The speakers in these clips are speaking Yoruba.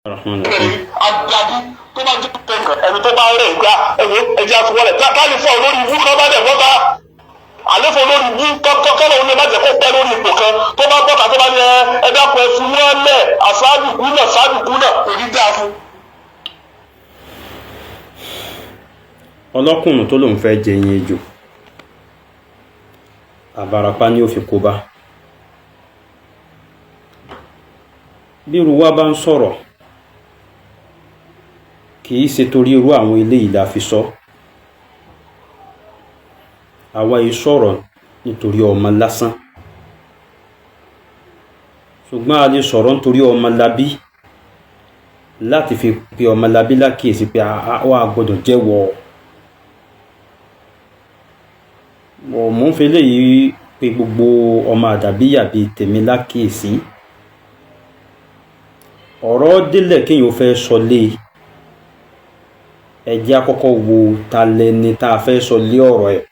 Rahman Rahim. Adabi tó bá jẹ́ ẹni tó bá rẹ̀ gbá ẹ̀wọ̀ ẹ̀jẹ̀ àfọwọ́lẹ̀ káàlì fún ọ lórí ibú kan bá dẹ̀ wọ́n bá àléfò lórí ibú kọ́kọ́lọ́ òun lè má jẹ́ kó pẹ́ lórí ipò kan tó bá bọ́ta tó bá ní ẹ dákun ẹ fún wọn lẹ̀ àsáàdùkú náà sáàdùkú náà kò ní dáa fún. Ọlọ́kùnrin tó lòun fẹ́ jẹ yín ejò, àbàràpá ni ó fi kó bá. Bí irú wa bá ń sọ̀rọ̀, kì í ṣe torí irú àwọn eléyìí la fi sọ. Àwa yìí sọ̀rọ̀ nítorí ọmọ lásán, ṣùgbọ́n a lè sọ̀rọ̀ nítorí ọmọlábí láti fi pe ọmọlábí lákìyèsí pé àwa gbọ́dọ̀ jẹ́wọ́. Mò ń fi eléyìí pe gbogbo ọmọ àdàbíyà bíi tèmi lákìyèsí. Ọ̀rọ̀ délẹ̀ kéèyàn fẹ́ sọ lé, ẹ jẹ́ á kọ́kọ́ wo ta lẹni tá a fẹ́ sọ lé ọ̀rọ̀ ẹ̀.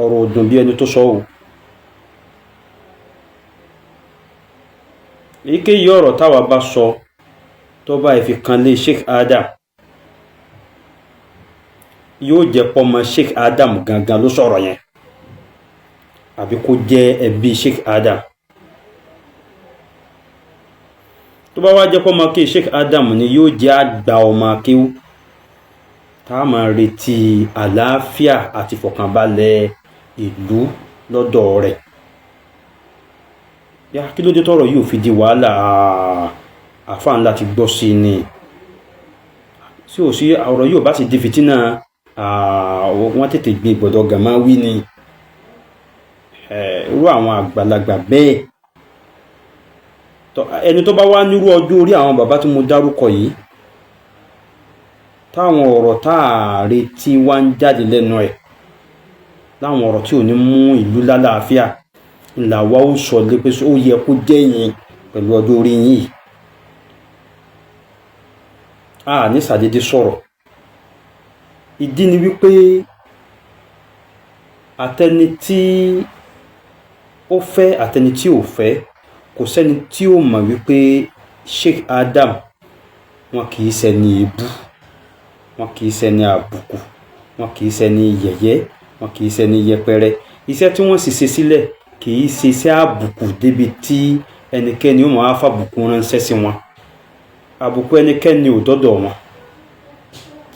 Ọ̀rọ̀ ò dùn bí ẹni tó sọ o. Èyíkéyìí ọ̀rọ̀ táwa bá sọ tó bá fi kan lé Sheikh Adam, yóò jẹ́ pọ́mọ Sheikh Adam gangan ló sọ̀rọ̀ yẹn, àbí kó jẹ́ ẹbí Sheikh Adam. Tó bá wá jẹ́ pọ́mọ kí Sheikh Adam ni, yóò jẹ́ àgbà ọmọ akéwú tá a máa retí àlàáfíà àti ìfọ̀kànbalẹ̀ ìlú lọ́dọ̀ rẹ̀. Yá, kí ló dé tọ́rọ̀ yìí ò fi di wàhálà? Àfáà ńlá ti gbọ́ sí ni. Sí ò sí ọ̀rọ̀ yìí ò bá sì di fìtínà, wọ́n tètè gbé gbọ̀dọ̀ gàmá wí ni. Irú àwọn àgbàlagbà bẹ́ẹ̀. Ẹni tó bá wá nírú ọjọ́ orí àwọn bàbá tí mo dárúkọ yìí, táwọn ọ̀rọ̀ tá a retí wá ń jáde lẹ́nu ẹ̀, láwọn ọ̀rọ̀ tí ò ní mú ìlú lálàáfíà, ńlá wa ó sọ lé pé ó yẹ kó jẹ́ yín pẹ̀lú ọjọ́ orí yín. A ní sàdédé sọ̀rọ̀. Ìdí ni wípé àtẹni tí ó fẹ́ àtẹni tí ò fẹ́, kò sẹ́ni tí ó mọ̀ wípé Sheikh Adam wọn kì í ṣẹni èébú, wọn kì í ṣẹni àbùkù, wọn kì í ṣẹni yẹ̀yẹ́, wọn kì í ṣẹni yẹpẹrẹ. Iṣẹ́ tí wọ́n sì ṣe sílẹ̀ kì í ṣe iṣẹ́ àbùkù débi tí ẹnikẹ́ni ó máa fàbùkù ránṣẹ́ sí wọn. Àbùkù ẹnikẹ́ni ò dọ́dọ̀ wọn.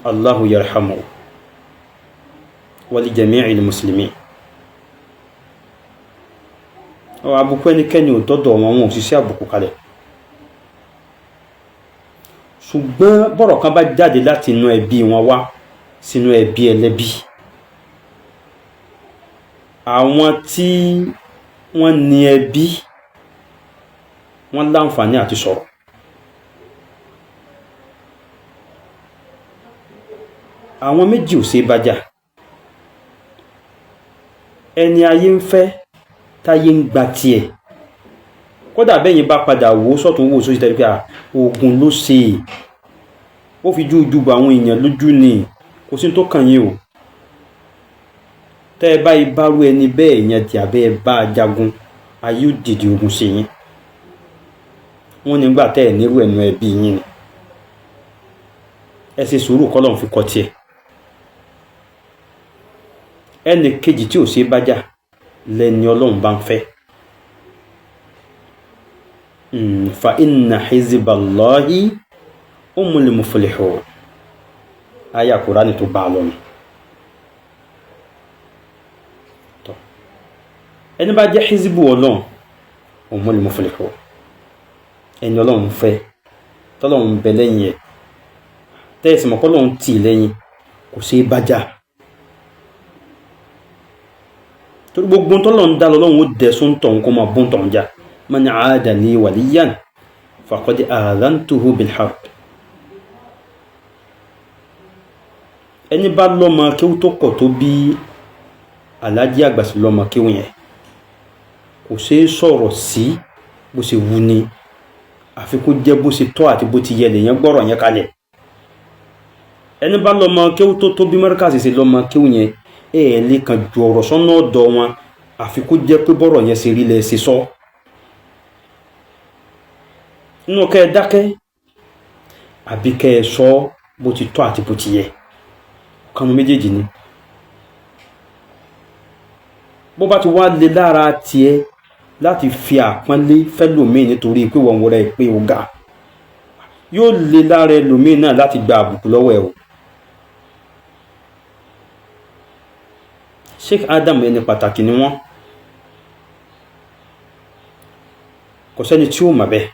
Allahu yarhamu wa li jami'il muslimin. Àbùkù ẹnikẹ́ni ò dọ́dọ̀ wọn, wọn ò ṣiṣẹ́ àbùkù kalẹ̀. Ṣùgbọ́n bọ́rọ̀ kan bá jáde láti inú ẹbí wọn wá sínú ẹbí ẹlẹ́bí, àwọn tí wọ́n ní ẹbí wọ́n láǹfààní àti sọ̀rọ̀. Àwọn méjì ò ṣe é bájà. Ẹni ayé ń fẹ́ táyé ń gba tiẹ̀. Kódà bẹ́yìn bá padà wò ó sọ́tún wò ó sósì tẹ́lẹ̀ pé oògùn ló ṣe é, ó fi jújú bọ àwọn èèyàn lójú ni, kò sí tó kàn yín o. Tẹ́ ẹ bá ibárú ẹni bẹ́ẹ̀ yẹn tí abẹ́ ẹ bá a jagun, ayé ó dìde ogun sí yín. Wọ́n nígbà tẹ́ ẹ nírú ẹnu ẹbí yín ni. Ẹ ṣe sùúrù kọ́lọ́run fi kọ́ tiẹ̀. Ẹnì kejì tí ò ṣe é bájà lẹni Ọlọ́run bá ń fẹ́. Fa inna hizballahi humul muflihun. Aya Kùránì tó bá a lọ́nu. Ẹni bá jẹ́ hizbu Ọlọ́run, humul muflihun. Ẹni Ọlọ́run fẹ́, tọ́lọ́run bẹ lẹ́yìn ẹ̀, tẹ́ẹ̀sì mọ̀ kọ́lọ́run tì lẹ́yìn, kò ṣe é bájà. Torí gbogbo tọ́lọ́run dá lọ́lọ́run ó dẹ̀sùn tọ̀hún kó máa bún tọ̀hún jà. Man aada li waliyan faqad aadhantuhu bil harb. Ẹni bá lọ́mọ kéwú tó kọ̀ tó bí Alhaji àgbà sí lọ́mọ kéwú yẹn, kò ṣe é sọ̀rọ̀ sí bó ṣe wù ni, àfi kó jẹ́ bó ṣe tọ́ àti bó ti yẹ lèyàn gbọ́rọ̀ yẹn kalẹ̀. Ẹni bá lọ́mọ kéwú tó tó bí Markaz ṣe lọ́mọ kéwú yẹn, ẹ ẹ̀ lè kàn ju ọ̀rọ̀ sọ́nà ọ̀dọ̀ wọn, àfi kó jẹ́ pé bọ́rọ̀ yẹn ṣe rí lẹ ṣe sọ. Nínú kẹ́ ẹ dákẹ́ àbí kẹ́ ẹ sọ bó ti tọ́ àti bó ti yẹ, ọ̀kan méjèèjì ni. Bó bá ti wá le lára tiẹ̀ láti fi àpọ́nlé fẹ́lòmíì nítorí pé wọ́n wọlé pé ó ga, yóò le lára ẹlòmíì náà láti gba àbùkù lọ́wọ́ ẹ̀ o. Sheikh Adam ẹni pàtàkì ni wọ́n, kò sẹ́ni tí ó mọ̀ bẹ́ẹ̀.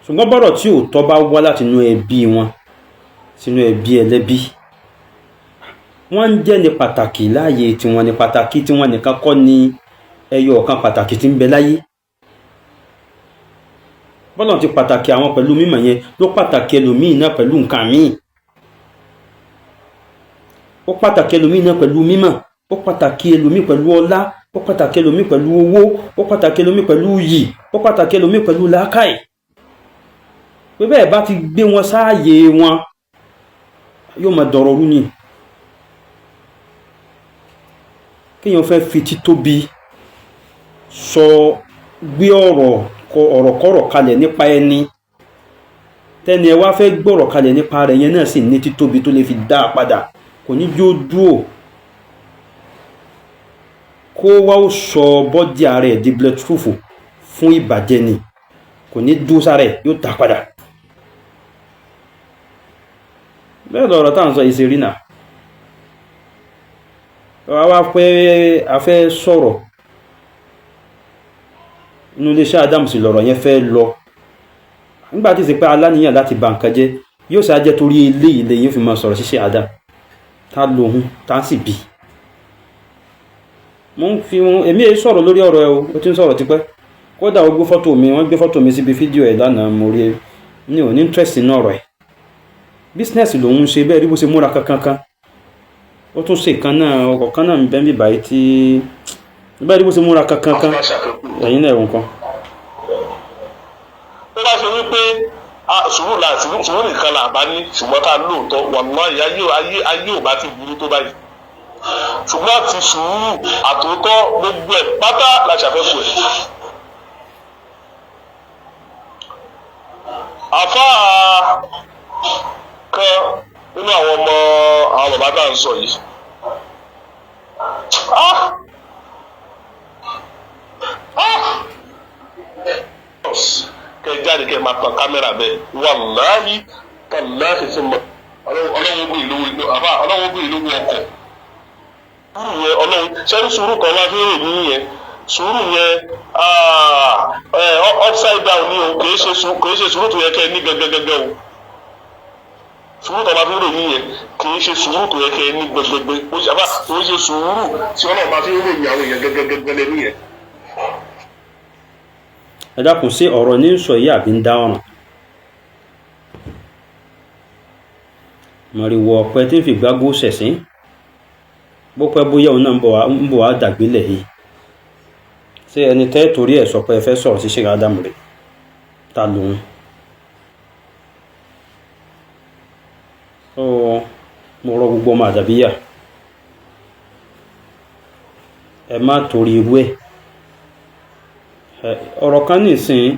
Ṣùgbọ́n bọ́rọ̀ tí ò tọ́ bá wá láti inú ẹbí wọn sínú ẹbí ẹlẹ́bí, wọ́n ń jẹ́ ní pàtàkì láàyè tiwọn, ní pàtàkì tiwọn nìkan kọ́ ni ẹyọ ọ̀kan pàtàkì tí ń bẹ láyé. Bọ́lọ̀ ti pàtàkì àwọn pẹ̀lú mímọ̀ yẹn ló pàtàkì ẹlòmíì náà pẹ̀lú nǹkan míì. Ó pàtàkì ẹlòmíì náà pẹ̀lú mímọ̀, ó pàtàkì ẹlòmíì pẹ̀lú ọlá, ó pàtàkì ẹlòmíì pẹ̀lú owó, ó pàtàkì ẹlòmíì pẹ̀lú iyì, ó pàtàkì ẹlòmíì pẹ̀lú làákàyè. Pé bẹ́ẹ̀ bá ti gbé wọn sáàyè wọn, yóò máa dọ̀rọ̀ rú ni. Kéèyàn fẹ́ fi títóbi sọ gbé ọ̀rọ̀ kọ́rọ̀ kalẹ̀ nípa ẹni tẹ́ni ẹ wá fẹ́ gbọ́rọ̀ kalẹ̀ nípa rẹ̀ yẹn náà sì ní títóbi tó lè fi dá a padà, kò ní jó dúò kó wá ó sọ bọ́dí ara ẹ̀ di bulletproof fún ìbàjẹ́ ni, kò ní dúó sára ẹ̀, yóò dá padà. Bẹ́ẹ̀ lọ̀rọ̀ tá à ń sọ yìí ṣe rí náà. Wá wá pé a fẹ́ sọ̀rọ̀ inú iléeṣẹ́ Adams lọ̀rọ̀ yẹn fẹ́ lọ. Nígbà tí ìsìn pé aláníyàn láti bà nǹkan jẹ́, yóò ṣe ajẹ́ torí eléyìí lèyìn fi máa sọ̀rọ̀ ṣíṣe Adam tá lóhun tá sì bí. Mo ń fi wọn, èmi èyí sọ̀rọ̀ lórí ọ̀rọ̀ ẹ o, ó ti ń sọ̀rọ̀ tipẹ́. Kódà ó gbé fọ́tò mi, wọ́n gbé fọ́tò mi síbi fídíò ẹ̀ lánàá, mo rí ní ò ní interest nínú ọ̀rọ̀ ẹ̀. Business lòun ń ṣe bẹ́ẹ̀ rí bó ṣe múra kankankan. Ó tún ṣe kan náà, ọkọ̀ kan náà ń bẹ́ ń bíbáyìí tí bẹ́ẹ̀ rí bó ṣe múra kankankan. Ẹ̀yin náà ẹ̀wọ̀n kan. Tó bá ṣe wípé sùúrù là sùúrù nìkan là bá ní, ṣùgbọ́n ká lóòótọ́ wàláhì ayé ò bá ti burú tó báyìí. Ṣùgbọ́n àti sùúrù àtòótọ́ gbogbo ẹ̀ pátá la ṣàfẹ́kù ẹ̀. Àfáà kan nínú àwọn ọmọ àwọn bàbá tá à ń sọ yìí. Kẹ jáde kẹ máa tan kámẹ́rà bẹ́ẹ̀, wàláhì tàláhì fún mi. Ọlọ́run bù ìlú àbá, ọlọ́run bù ìlú ọkọ̀. Sùúrù yẹn ọlọ́run ṣẹ́rí sùúrù kan wá fi rìn ní yẹn. Sùúrù yẹn upside down ni o, kì í ṣe sùúrù tó yẹ kẹ́ ẹ ní gẹ́gẹ́gẹ́gẹ́ o. Sùúrù tó bá fi ròyìn yẹn kì í ṣe sùúrù tó yẹ kẹ́ ẹ ní gbẹgbẹgbẹ. Kì í ṣe sùúrù tí ọlọ́run bá fi ròyìn àwọn èèyàn gẹ́gẹ́gẹ́gẹ́ lẹ́nu yẹn. Ẹ dákun, sí ọ̀rọ̀ ní sọ yìí àbí ń dá ọ̀ràn? Mọ̀rìwọ̀ ọ̀pẹ tí ń fi gbágbó ṣẹ̀sín, bó pẹ́ bóyá òun náà ń bọ̀ wá dàgbélẹ̀ yìí. Ṣé ẹni tẹ́ torí ẹ̀ sọ pé ẹ fẹ́ sọ̀rọ̀ sí Sheikh Adam rẹ̀? Ta lòun? Ó mo rọ gbogbo ọmọ àdàbíyà, ẹ má torí irú ẹ̀. Ọ̀rọ̀ kan nísìn,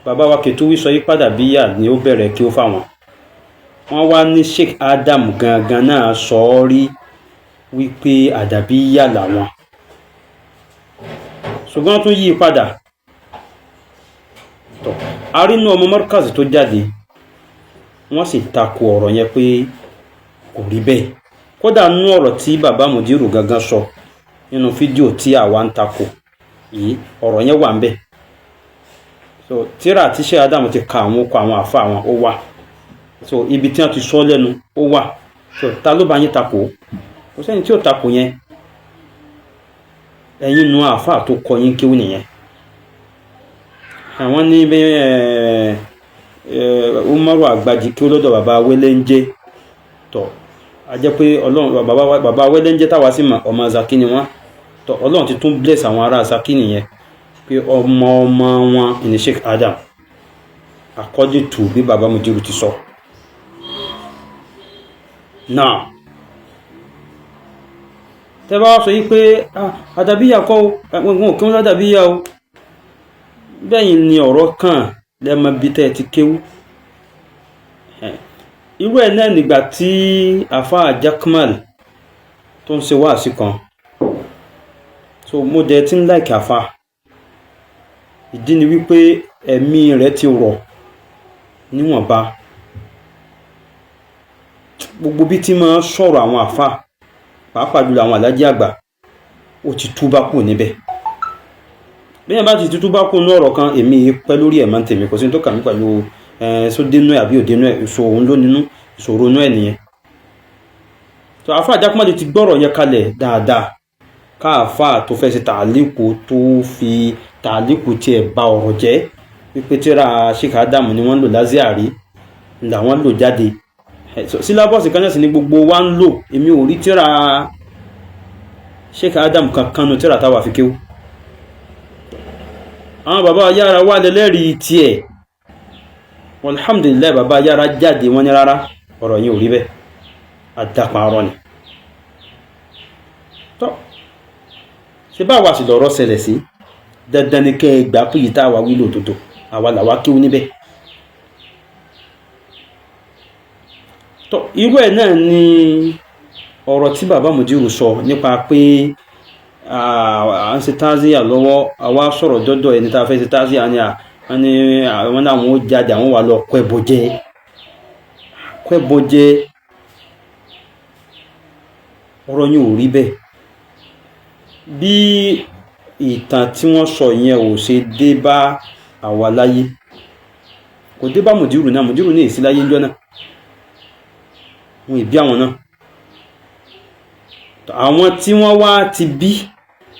bàbá wa Kẹtùwí sọ yí padà bíyà ni ó bẹ̀rẹ̀ kí ó fáwọn. Wọ́n wá ní Sheikh Adam gangan náà sọ ọ́ rí wípé àdàbíyà làwọn. Ṣùgbọ́n tún yí padà. Tọ́, a rí inú ọmọ Markaz tó jáde, wọ́n sì tako ọ̀rọ̀ yẹn pé kò rí bẹ́ẹ̀. Kódà nínú ọ̀rọ̀ tí bàbá Mudiru gangan sọ nínú fídíò tí àwa ń tako yìí, ọ̀rọ̀ yẹn wà ń bẹ̀. So tíra tí Sheikh Adam ti ka àwọn okọ̀ àwọn àfa àwọn ó wà. So ibi tí wọ́n ti sọ lẹ́nu ó wà. So ta ló bá yín tako? Kò sẹ́ni tí ò tako yẹn. Ẹ̀yin nu àfa tó kọ yín kéwú nìyẹn. Àwọn ní bí Umaru Àgbàjì kí ó lọ́dọ̀ bàbá Wẹ́lẹ́ńjẹ́. Tọ́ a jẹ́ pé Ọlọ́run bàbá Wẹ́lẹ́ńjẹ́ táwa sì mọ̀ ọmọ Zaki ni wọ́n. Tọ́ Ọlọ́run ti tún bless àwọn ará Zaki nìyẹn pé ọmọ ọmọ wọn ni Sheikh Adam according to bí bàbá Mudiru ti sọ. Now tẹ́ bá wá sọ yìí pé àdàbíyà kọ́ o, wọn ò kí wọ́n ládàbíyà o, bẹ́yìn ni ọ̀rọ̀ kàn Lẹ́mọ bí tẹ́ ẹ ti kéwú. Irú ẹ̀ náà nígbà tí àfáà Jakmal tó ń ṣe wáàsí kan. So mo dẹ̀ ti ń like àfáà. Ìdí ni wípé ẹ̀mí rẹ̀ ti rọ̀ níwọ̀nba. Gbogbo bí tí máa ń sọ̀rọ̀ àwọn àfáà, pàápàá jùlọ àwọn alájí àgbà, ó ti túbá kù níbẹ̀. Bí yẹn bá ti túbá kù ní ọ̀rọ̀ kan, èmi pẹ́ lórí ẹ̀ máa ń tèmi, kò sí ní tó kà mí pẹ̀lú só dénú ẹ̀ àbí òdénú ẹ̀, ìṣòro òun ló nínú, ìṣòro inú ẹ̀ nìyẹn. So àfáà Jákúmálì ti gbọ́rọ̀ yẹn kalẹ̀ dáadáa, káàfáà tó fẹ́ ṣe tàlíkù tó fi tàlíkù tiẹ̀ ba ọ̀rọ̀ jẹ́ wípé tíra Sheikh Adam ni wọ́n ń lò lázìárí làwọn lò jáde. Sílábọ̀sì kan náà sì ni gbogbo wa ń lò. Èmi ò rí tíra Sheikh Adam kankan nu tíra táwa fi kéwú. Àwọn bàbá yára wà lẹ́lẹ́rìí tiẹ̀, alhamdulilayi, bàbá yára jáde, wọ́n ní rárá, ọ̀rọ̀ yìí ò rí bẹ́ẹ̀, àdàpàrọ̀ ni. Tọ́ ṣe bá wa sì lọ́rọ̀ ṣẹlẹ̀ sí, dandan ni kẹ́ ẹ gbà pé yìí tá a wá wí lòdòdó, àwa làwa kéwú níbẹ̀. Tọ́ irú ẹ̀ náà ni ọ̀rọ̀ tí bàbá Mùdírù sọ nípa pé à ń ṣe tázíà lọ́wọ́, àwa sọ̀rọ̀ dọ́dọ̀ ẹni tá a fẹ́ ṣe tázíà ni wọ́n ní àwọn náà wọ́n jáde, àwọn wà lọ kọ́ ẹbọ jẹ, kọ́ ẹbọ jẹ. Ọ̀rọ̀ yẹn ò rí bẹ́ẹ̀. Bí ìtàn tí wọ́n sọ yẹn ò ṣe dé bá àwa láyé, kò dé bá Mùdírù náà. Mùdírù ní èsì láyé ńjọ́ náà, wọn ìbí àwọn náà. Àwọn tí wọ́n wá ti bí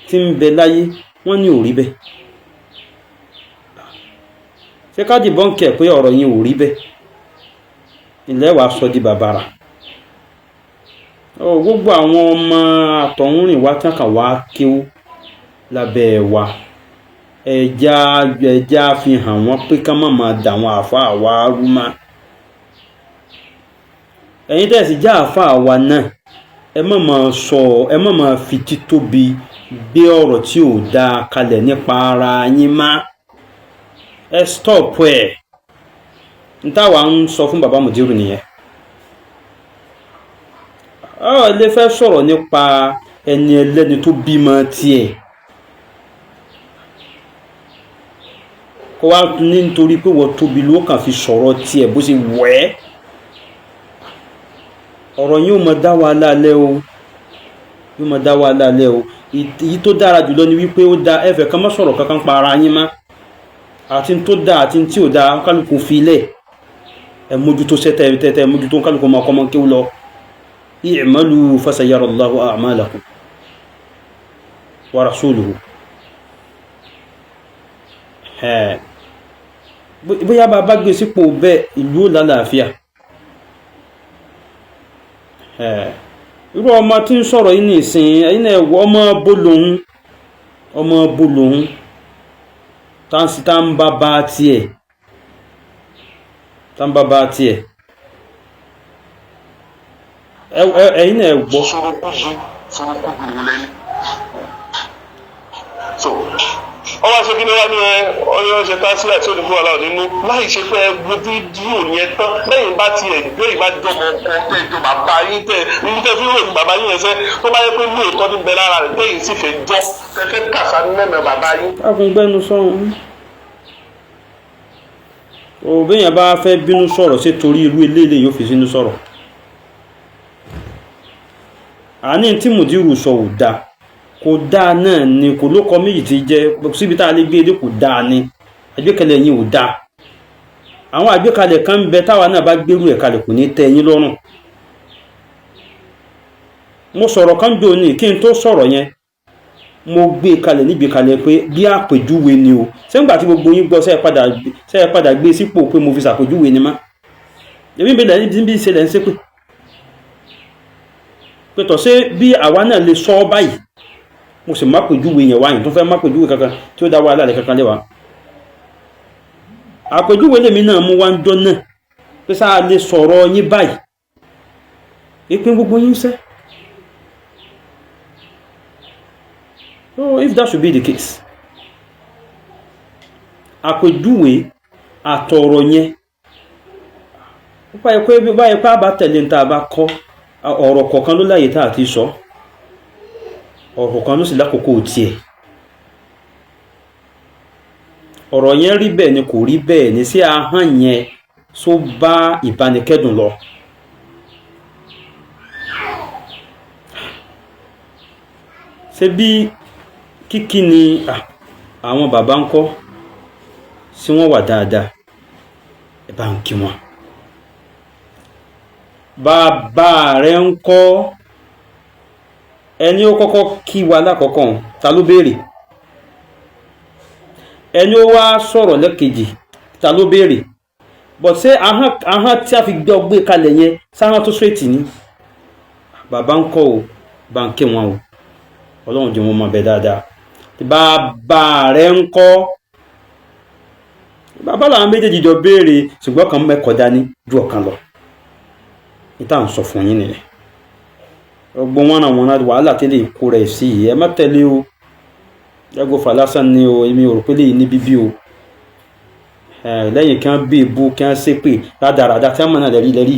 tí ń bẹ láyé, wọ́n ní ò rí bẹ́ẹ̀. Ṣé ká dìbọ́ǹkì ẹ̀ pé ọ̀rọ̀ yẹn ò rí bẹ́ẹ̀? Ilẹ̀ wa sọ di bàbàrà. Gbogbo àwọn ọmọ àtọ̀húnrìn wa tán kàn wá kéwú lábẹ́ wa, ẹja fi hàn wọ́n pé ká má máa dà àwọn àáfàá wa rú mọ́. Ẹ̀yin tẹ́ sì já àáfàá wa náà, ẹ má máa sọ, ẹ má máa fi títóbi gbé ọ̀rọ̀ tí ò dáa kalẹ̀ nípa ara yín má. Ẹ stop ẹ̀. N táwa ń sọ fún bàbá Mùdírù nìyẹn. Ọ lè fẹ́ sọ̀rọ̀ nípa ẹni ẹlẹ́ni tó bímọ tiẹ̀, kó wá ní nítorí pé wọ́n tóbi ló kàn fi sọ̀rọ̀ tiẹ̀ bó ṣe wọ̀ ẹ́. Ọ̀rọ̀ yìí ó máa dá wàhálà lẹ́ o, yóò máa dá wàhálà lẹ́ o. Èyí tó dára jùlọ ni wípé ó da ẹ̀fẹ̀ kan má sọ̀rọ̀ kankan pa ara yín má, àti tó dáa àti tí ò dáa, kálukú fi lẹ̀, ẹ mójútó sẹ́tẹ̀ tẹ́tẹ́, mójútó kálukú máa kọ́ mọ́ kéwú lọ. I'malu fasayara Allahu a'malakum wa rasuluhu. Bóyá bá bá gbé sípò bẹ́ẹ̀, ìlú ò lálàáfíà. Irú ọmọ tí ń sọ̀rọ̀ yìí nìsín, ẹ̀yin náà wọ ọmọ bó lòun, ọmọ bó lòun, tá ń bá bá tiẹ̀, tá ń bá bá tiẹ̀. Ẹ̀yin náà gbọ́. Sorokuzu lòun lẹ́ni. So wọ́n wá ṣe kí ni wá ní ẹ ọyọ́ ṣe tásílẹ̀ tí ò ní fún wa láwọn nínú láì ṣe pé ẹ wo fídíò yẹn tán lẹ́yìn bá tiẹ̀ gbé ìbájọ́mọ ọkọ tẹ́ ìjọ bàbá yín tẹ́ ní tẹ́ fi ròyìn bàbá yín yẹn sẹ́ tó bá yẹ pé lóòótọ́ ní bẹ lára rẹ̀ tẹ́yìn sì fẹ́ jọ́ tẹ́fẹ́ kàṣà mẹ́mẹ́ bàbá yín. Káfíń gbẹ́nu sọ̀hún. Òbí yẹn bá fẹ́ bínú sọ̀rọ̀ ṣé torí irú eléyìí yóò fi sínú sọ̀rọ̀. Àní tí Mùdírù sọ ò dáa, kò dáa náà ni, kò ló kọ méjì tí jẹ́ síbi tá a lè gbé ilé, kò dáa ni. Àgbékalẹ̀ yín ò dáa. Àwọn àgbékalẹ̀ kan ń bẹ táwa náà bá gbérú ẹ̀ kalẹ̀ kò ní tẹ́ yín lọ́rùn. Mo sọ̀rọ̀ kan jò ní, kí n tó sọ̀rọ̀ yẹn mo gbé kalẹ̀ níbi kalẹ̀ pé bí àpèjúwe ni o. Sẹ́ńgbà tí gbogbo yín gbọ́ ṣe é padà gbé sípò pé mo fi ṣàpèjúwe ni má. Èmi bí lẹ́yìn bí ṣe lẹ́ ń ṣépè pé tọ̀ ṣé bí àwa náà lè sọ ọ́ báyìí. Mo sì má pèjúwe yẹn wáyìn tó fẹ́ má pèjúwe kankan tí ó dá wàhálà lẹ̀ kankan lẹ́wà. Àpèjúwe lèmi náà mú wá ń jọ náà pé sáà lè sọ̀rọ̀ yín báyìí, ìpín gbogbo yín sẹ́. So if that should be the case, àpèjúwe Àtọ̀rọ̀ yẹn báyìí pé báyìí pé àbá tẹ̀lé ní tá a bá kọ́ ọ̀rọ̀ kọ̀ọ̀kan ló láyè tá a ti sọ, ọ̀rọ̀ kọ̀ọ̀kan ló sì lákòókò tiẹ̀. Ọ̀rọ̀ yẹn rí bẹ́ẹ̀ ni kò rí bẹ́ẹ̀ ni, sí ahọ́n yẹn só bá ìbánikẹ́dùn lọ. Ṣé bí kíkí ni àwọn bàbá ń kọ́, sí wọ́n wà dáadáa, ẹ bá ń kí wọn. Bàbá rẹ̀ ń kọ́, ẹni ó kọ́kọ́ kí wa lákọ̀ọ́kọ́ ta ló béèrè, ẹni ó wá sọ̀rọ̀ lẹ́kejì ta ló béèrè. But ṣé ahọ́n tí a fi gbé ọgbẹ́ kalẹ̀ yẹn sáhọ́n tó straight ni? Bàbá ń kọ́ o, bá ń kí wọn o, Ọlọ́run jẹ́ wọn mọ̀ bẹ́ẹ̀ dáadáa. Bàbá rẹ̀ ń kọ́, bàbá làwọn méjèèjì jọ béèrè, ṣùgbọ́n kan mẹ́kọ̀ọ́ dání ju ọ̀kan lọ. Níta ń sọ fún yín nìyẹn. Ọgbọ́n wọn àwọn wàhálà tẹ́lẹ̀ kó rẹ̀ sí yìí, ẹ má tẹ̀lé o. Yàgò fàlásán ni o, èmi ò rò pé lè ní bíbí o. Lẹ́yìn kí wọ́n bí ebú, kí wọ́n ṣépè rádaràda tí wọ́n mọ̀ náà lẹ́rí lẹ́rí.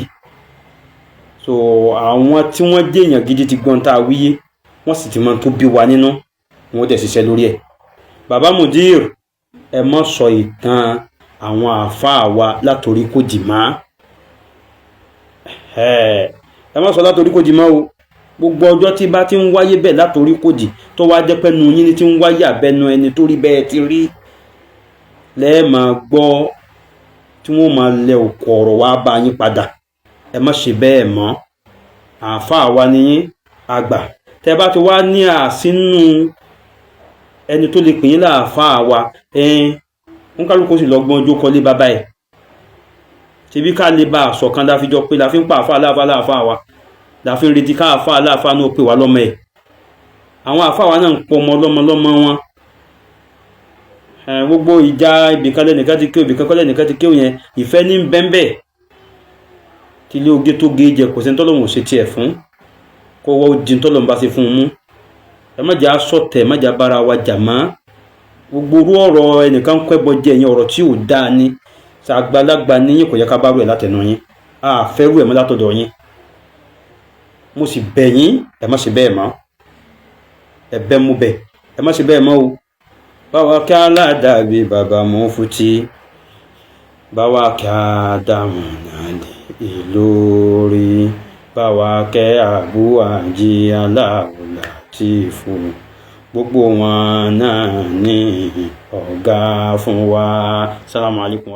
So àwọn tí wọ́n jẹ́ èèyàn gidi ti gbọ́n tá a wíyé, wọ́n sì ti mọ tó bí wa nínú, wọ́n dẹ̀ ṣiṣẹ́ lórí ẹ̀. Bàbá Mudir, ẹ má sọ ìtàn àwọn àáfàá wa látòrí kò dì má. Ẹ má sọ látòrí kò dì má o. Gbogbo ọjọ́ tí bá ti ń wáyé bẹ́ẹ̀ látòrí kò dì, tó wá jẹ́ pẹ́nu yín ni ti ń wáyé àbẹ́nu ẹni tó rí bẹ́ẹ̀ ti rí, lẹ́ẹ̀ máa gbọ́ tí wọ́n máa lẹ òkú ọ̀rọ̀ wá bá yín padà. Ẹ má ṣe bẹ́ẹ̀ mọ́. Àáfàá wa ni yín, àgbà. Tẹ́ bá ti wá ní àsínú ẹni tó lè pè yín láàfáà wa, ń kálukú sì lọ́gbọ́n ojú kọ́lé bàbá ẹ̀. Ṣebí ká lè bá aṣọ kan láfi jọ pé la fi ń pa àáfàá láàfáà láàfáà wa, la fi ń retí ká àáfàá láàfáà náà pè wá lọ́mọ ẹ̀. Àwọn àáfàá wa náà ń pọ ọmọ ọlọ́mọ lọ́mọ wọn. Gbogbo ìjà ibìkan lẹ́nìkan ti kéwò, ibìkan kọ́ lẹ́nìkan ti kéwò yẹn, ìfẹ́ ní bẹ́ńbẹ́. Tí ilé oge tó gé jẹ, kò sẹ́ni tọ́lọ́hun ò ṣe tiẹ̀ fún, kó wọ́n di tọ́lọ́hun bá ṣe fún un mú. Ẹ má jẹ́ asọ̀tẹ̀, ẹ má jẹ́ abára wa jà mọ́. Gbogbo orú ọ̀rọ̀ ẹnìkan kọ́ ẹbọ jẹ ẹ̀yìn ọ̀rọ̀ tí ò dáa ni. Àgbàlagbà ní yín, kò yẹ ká bá rú ẹ̀ látẹnu yín. A fẹ́ rú ẹ̀ mọ́ látọ̀dọ̀ yín. Mo sì bẹ̀ yín, ẹ má ṣe bẹ́ẹ̀ mọ́. Ẹ̀bẹ̀ mo bẹ̀, ẹ má ṣe bẹ́ẹ̀ mọ́ o. Báwa kí aládàbí bàbá Mufti, báwa kí Ádámù nàlẹ́ Ìlórí, báwa kẹ́ Àbú Àjí Aláwọ̀ Látìfù, gbogbo wọn náà ní ọ̀gá fún wa. Salamu alaykum.